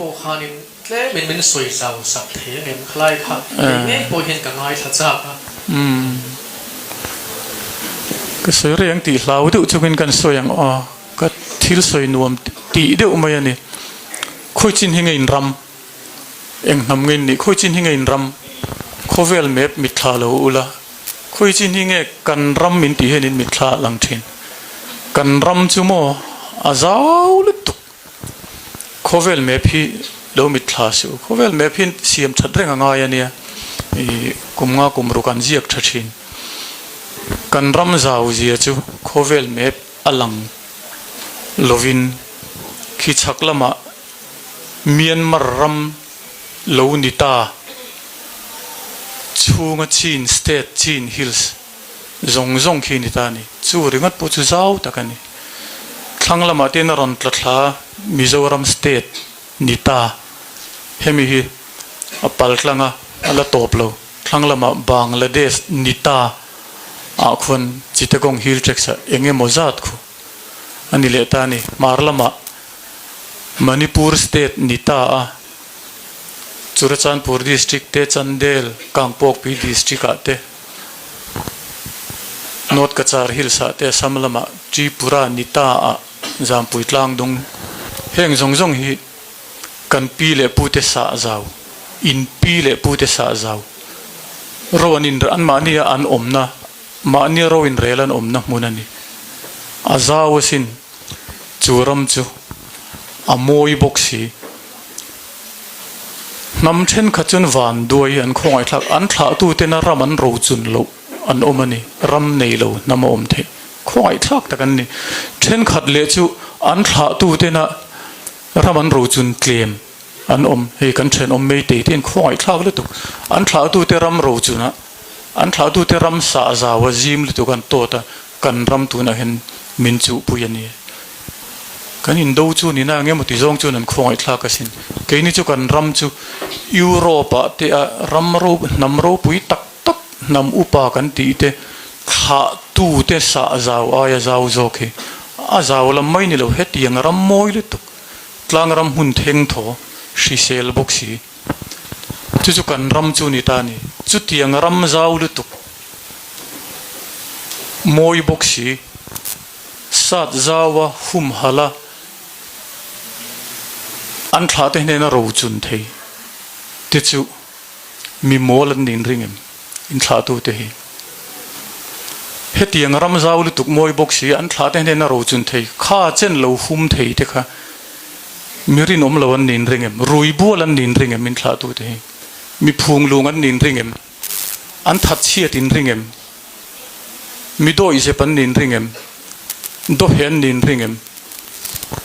Pawh khanin tlemin min sawi zau sak thei ang em? Khalai kha kei ngei pawh hian ka ngaithla chak a. Umm. Ka sawi reng tih hlau deuh chungin kan sawi ang aw. Ka thil sawi nuam tih deuh mai a ni. Khawi chin hi nge in ram? Eng hnam nge in nih? Khawi chin hi nge in ram? Khawvel map mitthla lo ula. Khawi chin hi nge kan ram min tih hian in mitthla a lang thin. Kan ram chu maw a zau lutuk. Khawvel map hi lo mitthla suh. Khawvel map hi siam that reng a ngai a nia. Ih kum nga kum ruk an ziak tha thin. Kan ram zau zia chu khawvel map a lang lovin khi chhak lamah Myanmar ram lo ni ta chhunga Chin state Chin Hills zawng zawng khi ni ta a ni. Chu ringawt pawh chu zau tak a ni. Thlang lamah te hian a rawn tla thla Mizoram state ni ta. Hemi hi a pal tlang a, a la tawp lo. Thlang lamah Bangladesh ni ta ah khuan Chittagong Hill Tracts ah eng emaw zat khu a ni leh ta a ni. Hmar lamah Manipur state ni ta a, Churachandpur district te, Chandel, Kangpokpi district ah te, North Cachar Hills ah te Assam lamah Tripura Nita ah Zampui tlang dung heng zawng zawng hi kan pi leh pu te sah zau in pi leh pu te sah zau ro an in an mahni a an awmna mahni a ro in rel an awmna hmun a ni a zau asin chu ram chu a mawi bawk si. Hnam thenkhat chuan van duai an khawngaihthlak, an thlahtuten a ram an rochun loh an awm a ni, ram nei lo hnam a awm theih khawngaihthlak tak an ni. Thenkhat leh chu an thlahtuten a ram an rochun tlem an awm, hei kan thenawm Meitei te an khawngaihthlak lutuk, an thlahtute ram rochun a, an thlahtute ram sah zau a zim lutuk an tawt a, kan ram tunah hian min chuhpui a ni. Kan indo chu ni na engemaw ti zawng chuan an khawngaih thlak asin. Keini chu kan ram chu Europe ah te a ram ro hnam ropui tak tak hnam upa kan tih te thlah tu te sah zau aia zau zawk hi a zau lam mai ni lo hetiang ram mawi lutuk tlang ram hmun theng thaw hrisel bawk si chu chu kan ram chu ni ta a ni. Chutiang ram zau lutuk mawi bawk si. Sat zaua humhalh a, an thlah te hnena ro chun thei te chu mi mawl an nin ring em? In thlah tu te hi. Hetiang ram zau lutuk mawi bawk si, an thlah te hnena ro chun thei, kha chen lo hum thei te kha mi rinawm lo an nin ring em? Rui bual an nin ring em in thlah tu te hi? Mi phunglung an nin ring em? An that chhiat in ring em? Mi dawihzep an nin ring em? Dawheh an nin ring em?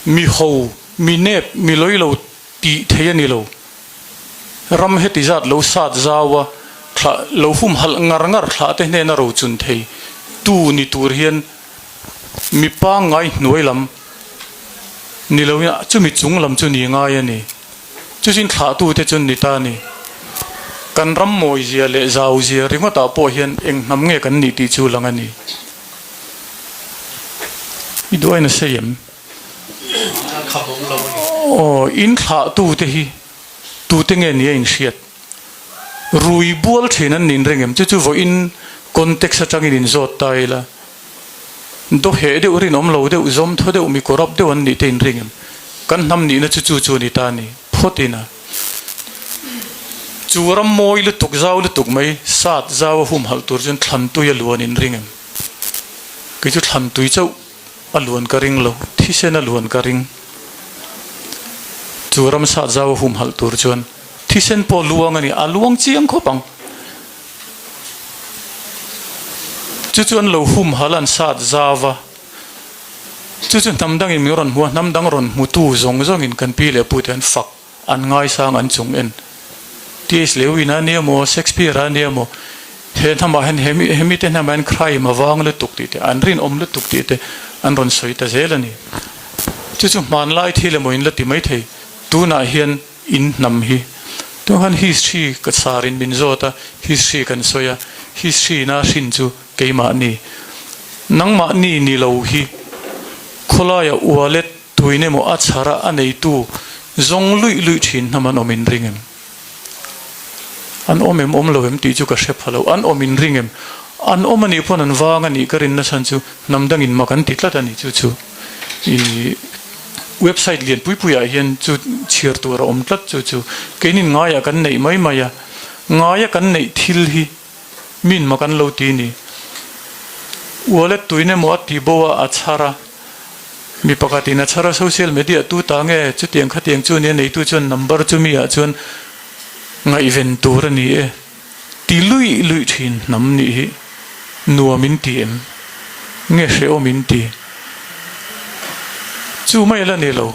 Mi ho, mi nep, mi lawilo tih thei a ni lo. Ram heti zat lo sat zau a, thlah lo humhalh ngar ngar thlah te hnena rochun thei tu ni tur hian mi pangngai hnuai lam ni loin chumi chung lam chu ni ngai a ni. Chuchin thlahtute chu ni ta a ni. Kan ram mawizia leh zauzia ringawtah pawh hian eng hnam nge kan nih tih chu lang a ni. I duh ain a sei em? Aw, in thlahtute hi tute nge ni a inhriat? Rui bual thin an nin reng em? Chu chu vawiin context atangin inzawt ta ila. Dawheh deuh, rinawm lo deuh, zawm thaw deuh, mi corrupt deuh an nih te inring em? Kan hnam nihna chu chu chu a ni ta a ni. Phawt ina. Chu ram mawi lutuk, zau lutuk mai, sat zau a humhalh tur chuan thlan tui a luan inring em? Kei chu thlan tui chauh a luan ka ring lo, thisen a luan ka ring. Chu ram sat zau a humhalh tur chuan thisen pawh luang a ni, a luang chiang khawp ang. Chu chu an lo humhalh an sat zau a, chu chu hnam dangin min rawn hmu a, hnam dang rawn hmutu zawng zawngin kan pi leh pute an fak, an ngaisang, an chung en. TS Lewin a nia maw, Shakespeare a nia maw, he hnamah hian he he mite hnamah hian crime a vang lutuk tih te, an rinawm lutuk tih te an rawn sawi ta zel a ni. Chu chu hmanlai thil emaw in la ti maithei, tunah hian In hnam hi tunah khan history ka sar in min zawt a, history kan sawi a, history na hrin chu keimahni, nangmahni ni lo hi khawlaia wallet tuin emaw a chhar a, a neitu Zawng luih luih thin hnam an awm in ring em? An awm em awm lo em tih chu ka hre pha lo. An awm in ring em? An awm anih pawn an vang anih ka rinna chhan chu hnam dangin mak an ti tlat a ni. Chu chu i website lian pui pui ah hian chu chhiar tur a awm tlat chu chu keinin ngaiah kan neih mai mai a. Ngaia kan neih thil hi min mak an lo ti ni. Wallet tuin emaw a ti bo a, a chhar a. Mi pakhatin a chhar a, social media tu ta nge chutiang khatiang chu nia neitu chuan number chu mi ah chuan ngaihven tur a ni e. Ti luih luih thin hnam nih hi nuam in ti em? Nge hrehawm in ti? Chu mai la ni lo.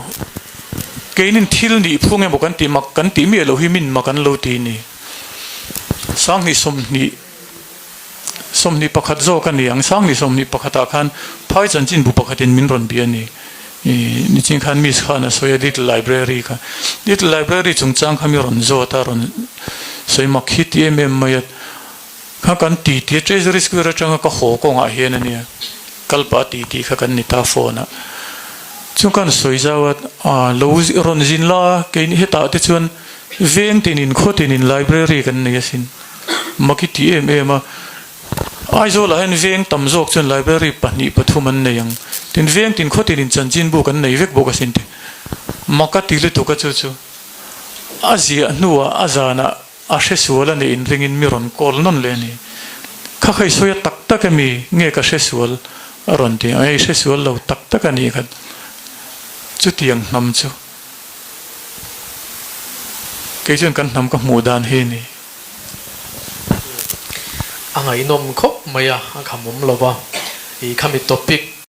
Keinin thil nih phung emaw kan ti mak kan tih miah loh hi min mak an lo ti ni. Sanghnih 20 21 zawk a ni ang. Sanghnih 21 ah khan phai chanchin bu pakhatin min rawn bia a ni. Nichin khan Miss khan a sawi a Little Library kha. Little Library chungchang kha mi rawn zawt a, rawn sawi mak hi ti em em mai a. Kha kan ti ti a, Treasury Square atanga ka haw kawngah hian a nia. Kalpa ti ti kha kan ni ta phone ah. Chu kan sawi zau a, lo rawn zin la keini hetah te chuan Veng tinin khaw tinin library kan nei asin. Mak i ti em em a. Aizawlah hian veng tam zawk chuan library 2 3 an nei ang. Tin veng tin khaw tinin chanchinbu kan nei vek bawk asin ti. Mak a ti lutuk a chu chu. A ziah hnuah a zanah a hre sual a nih inringin mi rawn call nawn leh a ni. Kha kha i sawi a tak tak emi nge ka hre sual a rawn ti ang. Ei hre sual lo tak tak a nih kha. Chutiang hnam chu. Kei chuan kan hnam ka hmuh dan hi a ni. A ngaihnawm khawp mai a, a khamawm lo va. I khami topic.